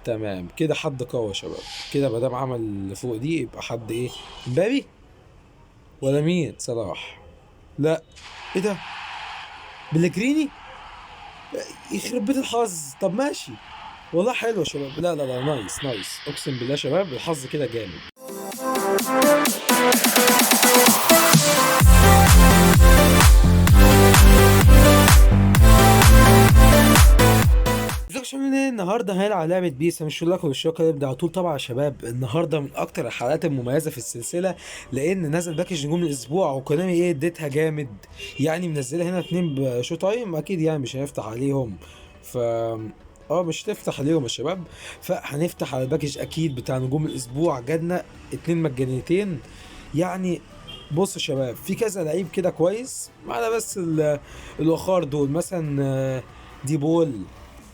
تمام كده، حد قوي يا شباب. كده ما دام عمل اللي فوق دي يبقى حد ايه؟ مبابي ولا مين؟ صلاح؟ لا، ايه ده؟ بلجريني؟ يخرب بيت الحظ. طب ماشي والله حلو يا شباب. لا لا لا، nice nice، اقسم بالله يا شباب الحظ كده جامد. النهارده هنلعب لعبه بيس، مش هقول لكم الشوكة نبدا على طول. طبعا يا شباب النهارده من اكتر الحلقات المميزة في السلسلة، لان نزل package نجوم الاسبوع وكونامي ايه اديتها جامد، يعني منزلها هنا 2 ب show time، اكيد يعني مش هنفتح عليهم، ف مش هتفتح عليهم يا شباب، فهنفتح على ال package اكيد بتاع نجوم الاسبوع. جالنا 2 مجانيتين. يعني بص يا شباب في كذا لعيب كده كويس معانا، بس الاخر دول مثلا دي بول،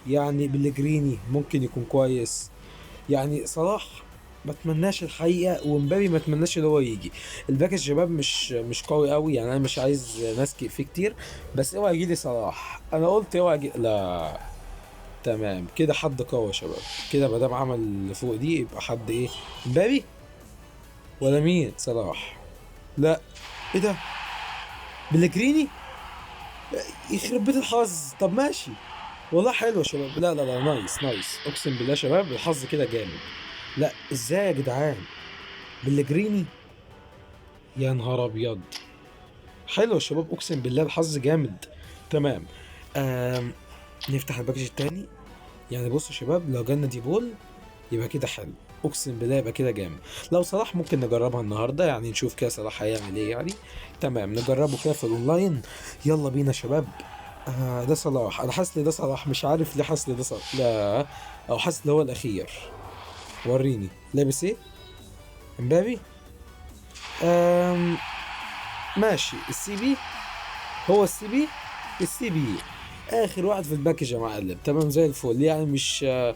يعني بلجريني ممكن يكون كويس، يعني صلاح ما اتمناش الحقيقة، ومبابي ما اتمناش اللي هو يجي. ال package شباب مش قوي قوي، يعني انا مش عايز ناس فيه كتير، بس اوعى يجي لي صلاح. انا قلت اوعى يجي، لا تمام كده حد قوي يا شباب. كده ما دام عمل اللي فوق دي يبقى حد ايه؟ مبابي ولا مين؟ صلاح؟ لا، ايه ده؟ بلجريني؟ يخرب بيت الحظ. طب ماشي والله حلو يا شباب. لا لا لا، nice nice، اقسم بالله يا شباب الحظ كده جامد. لا ازاي يا جدعان؟ بلجريني؟ يا نهار ابيض. حلو يا شباب اقسم بالله الحظ جامد. تمام، نفتح ال package التاني. يعني بصوا يا شباب لو جالنا دي بول يبقى كده حلو، اقسم بالله يبقى كده جامد. لو صلاح ممكن نجربها النهارده، يعني نشوف كده صلاح هيعمل ايه يعني. تمام نجربه كده في الاونلاين. يلا بينا يا شباب. ده صلاح، انا حاسس ان ده صلاح، مش عارف ليه حاسس ان ده صلاح، لا او حاسس ان هو الاخير. وريني لابس ايه؟ امبابي؟ ماشي، ال CB، هو ال CB، ال CB اخر واحد في ال package يا معلم. تمام زي الفل، يعني مش ايه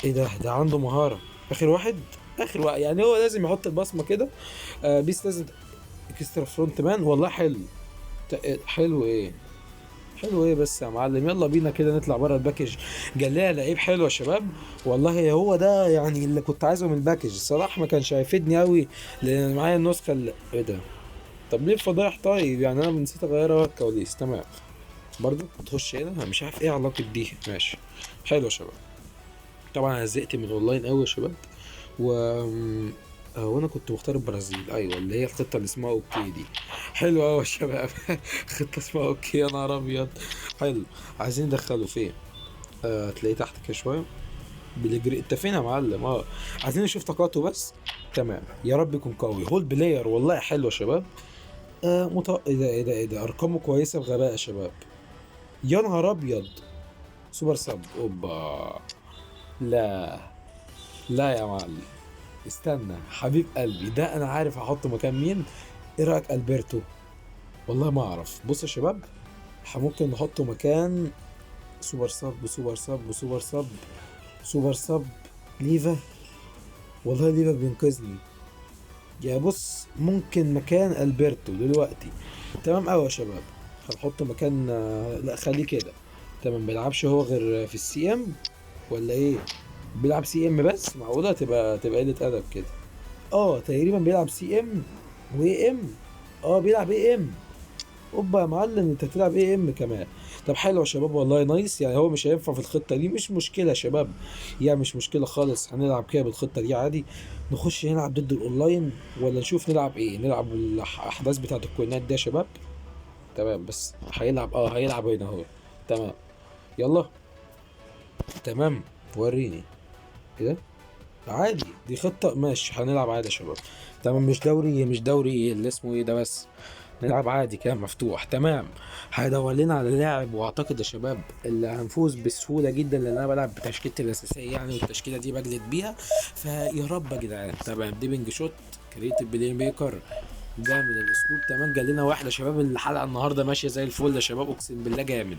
ده؟ ده عنده مهارة. اخر واحد، اخر واحد، يعني هو لازم يحط البصمة كده. بيس لازم extra front man. والله حلو، حلو ايه؟ حلو ايه بس يا معلم. يلا بينا كده نطلع بره ال package. جلاله لعيب حلو يا شباب والله، هو ده يعني اللي كنت عايزه من ال package. صلاح ما كانش هيفيدني قوي لان معايا النسخة اللي ايه ده؟ طب ليه الفضايح؟ طيب يعني انا نسيت اغيرها ورا الكواليس. تمام برضو تخش هنا، مش عارف ايه علاقة دي. ماشي حلو يا شباب. طبعا انا زهقت من الاونلاين قوي يا شباب، وانا كنت مختار البرازيل، ايوه اللي هي الخطة اللي اسمها okay دي. حلوة قوي يا شباب. خطه اسمها okay، يا نهار ابيض. حلو، عايزين ندخله فين؟ تلاقيه تحت كده شوية. بلجري انت فين يا معلم؟ عايزين نشوف طاقاته بس. تمام يا رب يكون قوي. hole player والله حلو يا شباب. ايه ده؟ ايه ده؟ ايه ده؟ ارقامه كويسة بغباء يا شباب. يا نهار ابيض، super sub. اوبا، لا لا يا معلم استنى حبيب قلبي، ده انا عارف هحطه مكان مين. ايه رايك البرتو؟ والله ما اعرف. بص يا شباب ممكن نحطه مكان super sub، super sub، super sub، super sub. ليفا، والله ليفا بينقذني. يا بص ممكن مكان البرتو دلوقتي. تمام قوي يا شباب، هنحطه مكان، لا خليه كده. تمام، بيلعبش هو غير في ال CM ولا ايه؟ بيلعب CM بس؟ معقولة تبقى قلة ادب كده. تقريبا بيلعب CM و AM. بيلعب AM. اوبا يا معلم انت بتلعب AM كمان. طب حلو يا شباب والله nice. يعني هو مش هينفع في الخطة دي، مش مشكلة يا شباب، يعني مش مشكلة خالص، هنلعب كده بالخطة دي عادي. نخش نلعب ضد الاونلاين ولا نشوف نلعب ايه؟ نلعب الاحداث بتاعت الكوينات دي يا شباب. تمام بس هيلعب هنا اهو. تمام يلا، تمام وريني كده عادي، دي خطة ماشي، هنلعب عادي يا شباب. تمام مش دوري اللي اسمه ايه ده، بس نلعب عادي كده مفتوح. تمام هيدور لنا على لاعب، واعتقد يا شباب اللي هنفوز بسهولة جدا لان انا بلعب بتشكيلتي الاساسية يعني، والتشكيلة دي بجلد بيها، فيا رب يا جدعان. تمام dipping shot، creative playmaker، جامد الاسلوب. تمام جال لنا واحدة يا شباب. الحلقة النهاردة ماشية زي الفل يا شباب اقسم بالله جامد.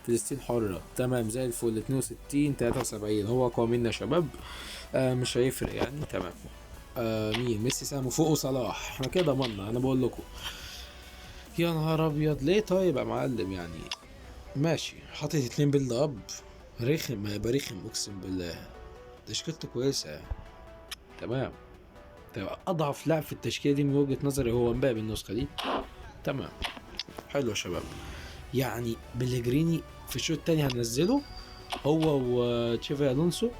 فلسطين حرة، تمام زي الفل. 62 73، هو اقوى منا يا شباب، مش هيفرق يعني. تمام مين؟ ميسي سامو فوقه صلاح، احنا كده ضمننا، انا بقول لكم. يا نهار ابيض ليه طيب يا معلم؟ يعني ماشي، حاطط 2 build up، رخم، هيبقى رخم اقسم بالله. تشكيلته كويسة يعني. تمام. طيب اضعف لاعب في التشكيلة دي من وجهه نظري هو مبابي النسخة دي. تمام حلو يا شباب. يعني بليجريني في الشوط الثاني هنزله هو وتشافي الونسو.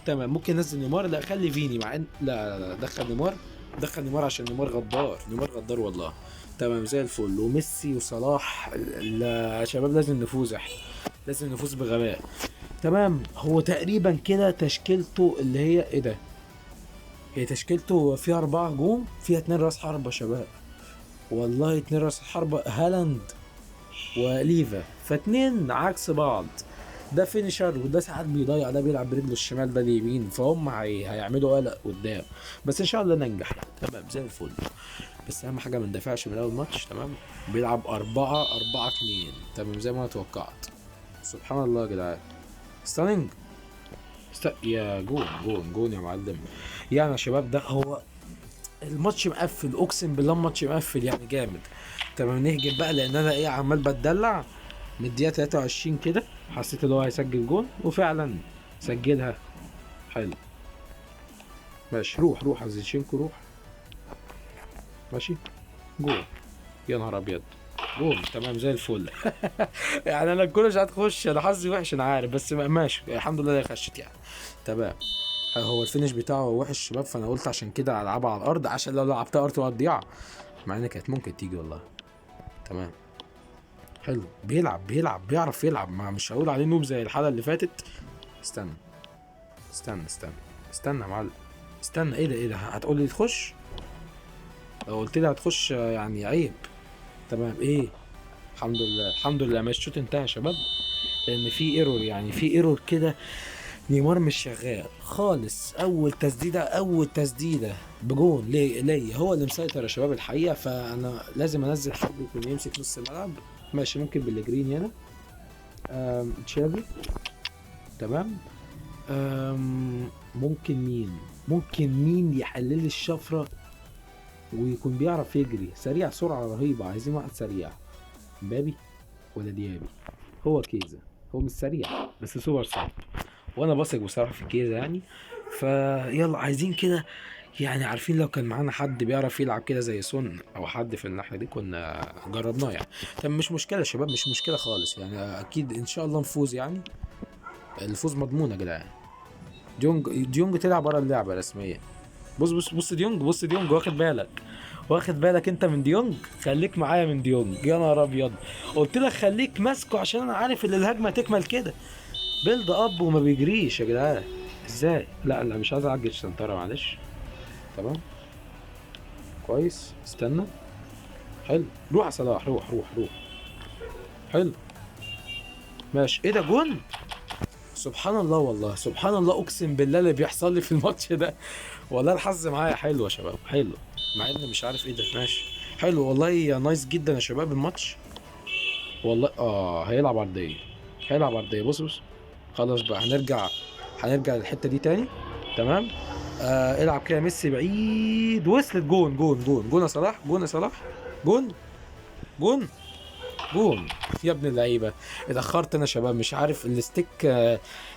تمام ممكن نزل نيمار، لا خلي فيني مع ان لا لا لا دخل نيمار، دخل نيمار عشان نيمار غدار، نيمار غدار والله. تمام زي الفل. وميسي وصلاح، لا يا شباب لازم نفوز، احنا لازم نفوز بغباء. تمام هو تقريبا كده تشكيلته اللي هي ايه ده، هي تشكيلته فيها 4 هجوم، فيها 2 راس حربة شباب والله، 2 راس حربة هالاند وليفا، فاتنين عكس بعض، ده finisher وده ساعات بيضيع، ده بيلعب برجله الشمال ده اليمين، فهم هيعملوا قلق قدام، بس ان شاء الله ننجح يعني. تمام زي الفل. بس اهم حاجة ما ندافعش من اول ماتش. تمام بيلعب 4-4-2. تمام زي ما انا توقعت. سبحان الله يا جدعان. ستانينج يا جون جون جون يا معلم. يعني يا شباب ده هو الماتش مقفل، اقسم بالله الماتش مقفل يعني جامد. تمام نهجم بقى، لان انا ايه عمال بتدلع من الدقيقة 23 كده، حسيت ان هو هيسجل جون وفعلا سجلها. حلو ماشي، روح روح يا زينشينكو روح. ماشي جون، يا نهار ابيض جون. تمام زي الفل. يعني انا الكورة مش هتخش، انا حظي وحش انا عارف، بس ماشي الحمد لله هي خشت يعني. تمام هو ال finish بتاعه وحش شباب، فانا قلت عشان كده العبها على الارض، عشان لو لعبتها ارض هتضيع، مع ان كانت ممكن تيجي والله. تمام حلو، بيلعب بيلعب بيعرف يلعب، ما مش هقول عليه noob زي الحلقة اللي فاتت. استنى استنى استنى استنى يا معلم استنى، ايه ده ايه ده، هتقول لي تخش؟ لو قلت لي هتخش يعني عيب. تمام ايه الحمد لله الحمد لله. ماشي الشوط انتهى يا شباب، لان في error، يعني في error كده، نيمار مش شغال خالص. اول تسديده، اول تسديده بجون ليه هو اللي مسيطر يا شباب الحقيقة، فانا لازم انزل حد يكون يمسك نص الملعب. ماشي ممكن بليجريني هنا، تشافي. تمام ممكن مين، ممكن مين يحلل الشفرة ويكون بيعرف يجري سريع، سرعة رهيبة، عايزين واحد سريع. مبابي ولا ديابي؟ هو كيزا، هو مش سريع بس super sub، وانا بثق بصراحة في كيزا يعني. فيلا عايزين كده يعني، عارفين لو كان معانا حد بيعرف يلعب كده زي سون او حد في الناحية دي كنا جربناه يعني. طب مش مشكلة يا شباب، مش مشكلة خالص يعني، اكيد ان شاء الله نفوز يعني، الفوز مضمون يا جدعان. ديونج طلع بره اللعبة رسميا. بص بص بص ديونج، بص ديونج، واخد بالك، واخد بالك انت من ديونج، خليك معايا من ديونج. يا نهار ابيض قلت لك خليك ماسكه عشان انا عارف ان الهجمة تكمل كده. build up وما بيجريش يا جدعان ازاي؟ لا لا مش عايز اعجل سنتره معلش. تمام كويس استنى، حلو روح يا صلاح، روح روح روح. حلو ماشي. ايه ده جون؟ سبحان الله والله، سبحان الله، اقسم بالله اللي بيحصل لي في الماتش ده والله الحظ معايا حلو يا شباب، حلو مع ان مش عارف ايه ده. ماشي حلو والله، يا nice جدا يا شباب الماتش والله. هيلعب عرضية، هيلعب عرضية. بص بص خلاص بقى هنرجع للحتة دي تاني. تمام العب كده ميسي بعيد، وصلت جون جون جون جون يا صلاح، جون يا صلاح، جون جون جون يا ابن اللعيبة. اتاخرت انا يا شباب، مش عارف ال stick،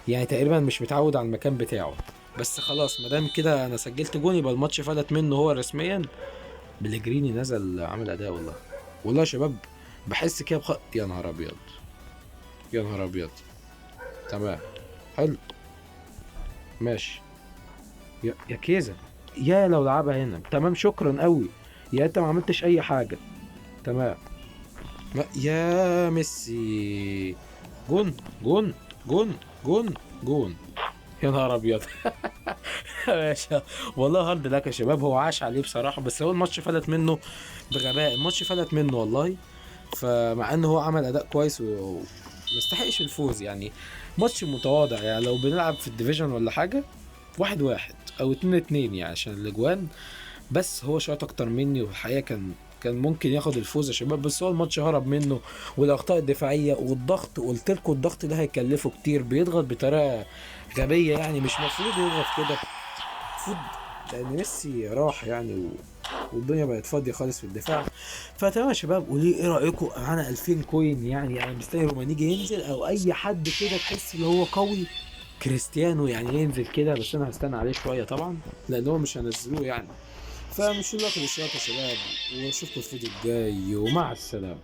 يعني تقريبا مش متعود على المكان بتاعه، بس خلاص ما دام كده انا سجلت جون يبقى الماتش فلت منه هو رسميا. بليجريني نزل عامل اداء والله، والله يا شباب بحس كده يا نهار ابيض، يا نهار ابيض. تمام حلو ماشي يا كيزا، يا لو لعبها هنا. تمام شكرا قوي يا انت ما عملتش اي حاجة. تمام يا ميسي، جون جون جون جون جون، يا نهار ابيض. يا باشا والله hard luck يا شباب، هو عاش عليه بصراحة، بس هو الماتش فلت منه بغباء، الماتش فلت منه والله. فمع ان هو عمل اداء كويس وما يستحقش الفوز يعني، ماتش متواضع يعني، لو بنلعب في ال division ولا حاجة 1-1 او 2-2 يعني عشان الاجوان، بس هو شاط اكتر مني، والحقيقة كان ممكن ياخد الفوز يا شباب، بس هو الماتش هرب منه، والاخطاء الدفاعية والضغط، قلت لكم الضغط ده هيكلفه كتير، بيضغط بطريقة غبية يعني، مش مفروض يضغط كده، المفروض لان ميسي راح يعني والدنيا بقت فاضية خالص في الدفاع. فتمام يا شباب، قولي ايه رايكم؟ معانا 2000 coin يعني، انا مستني رومانيجي ينزل او اي حد كده تحس ان هو قوي كريستيانو يعني ينزل كده، بس انا هستنى عليه شوية طبعا لان هو مش هنزلوه يعني. فمش الوقت بالاشتراك يا شباب، واشوفكم في الفيديو الجاي، ومع السلامة.